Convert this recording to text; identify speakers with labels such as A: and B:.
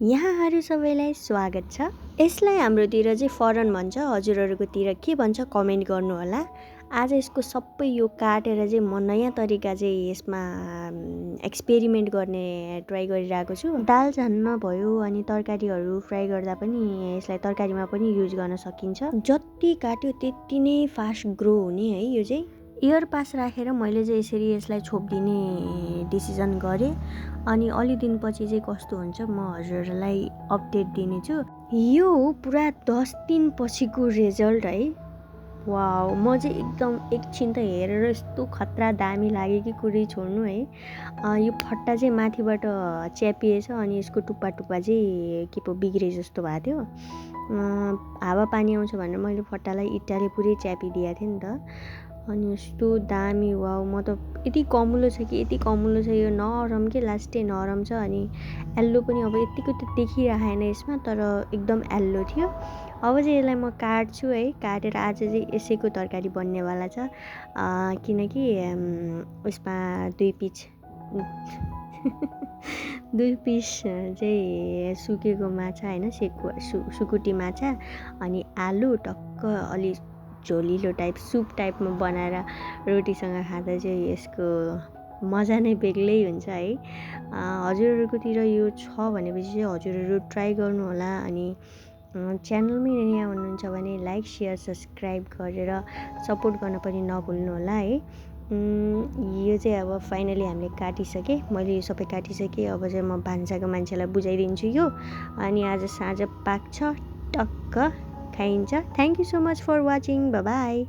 A: यहाँहरू सबैलाई स्वागत छ। यसलाई हाम्रोतिर चाहिँ फरन भन्छ, हजुरहरूकोतिर के भन्छ कमेन्ट गर्नुहोला। आज यसको सबै यो काटेर चाहिँ म नयाँ तरिका चाहिँ यसमा एक्सपेरिमेन्ट गर्ने ट्राई गरिरहेको छु। दाल झानमा भयो अनि तरकारीहरू फ्राई गर्दा पनि यसलाई तरकारीमा पनि युज गर्न सकिन्छ। जति काट्यो त्यति नै फास्ट ग्रो हुने है। यो चाहिँ एयर पास राखेर मैले चाहिँ यसरी यसलाई छोपिदिने डिसिजन गरेँ। अनि अलि दिनपछि चाहिँ कस्तो हुन्छ म हजुरहरूलाई अपडेट दिनेछु। यो पुरा 10 दिन पछिको रिजल्ट है। वाउ, म चाहिँ एकदम एकछिन त हेरेर यस्तो खतरा दामी लाग्यो कि कुरै छोड्नु है। यो फट्टा चाहिँ माथिबाट च्यापिएछ अनि यसको टुप्पा टुप्पा चाहिँ के पो बिग्रे जस्तो भएको थियो। हावा पानी आउँछ भनेर मैले फट्टालाई इट्टाले पुरै च्यापिदिएको थिएँ नि त। अनि यस्तो दामी, वाउ, म त यति कमुलो छ कि यति कमुलो छ, यो नरम के लास्टै नरम छ। अनि एल्लो पनि अब यतिको त देखिरहेन यसमा, तर एकदम एल्लो थियो। अब चाहिँ यसलाई म काट्छु है। काटेर आज चाहिँ यसैको तरकारी बन्नेवाला छ। किनकि उसमा दुई पिस चाहिँ सुकेको माछा होइन, सुकुटी माछा अनि आलु टक्क अलि झोलिलो टाइप सुप टाइपमा बनाएर रोटीसँग खाँदा चाहिँ यसको मजा नै बेग्लै हुन्छ है। हजुरहरूकोतिर यो छ भनेपछि चाहिँ हजुरहरू ट्राई गर्नुहोला। अनि च्यानलमै नयाँ हुनुहुन्छ भने लाइक सेयर सब्सक्राइब गरेर सपोर्ट गर्न पनि नभुल्नु होला है। यो चाहिँ अब फाइनली हामीले काटिसकेँ, मैले यो सबै काटिसकेँ। अब चाहिँ म भान्साको मान्छेलाई बुझाइदिन्छु यो। अनि आज साँझ पाक्छ, टक्क खाइन्छ। Thank you so much for watching, bye by.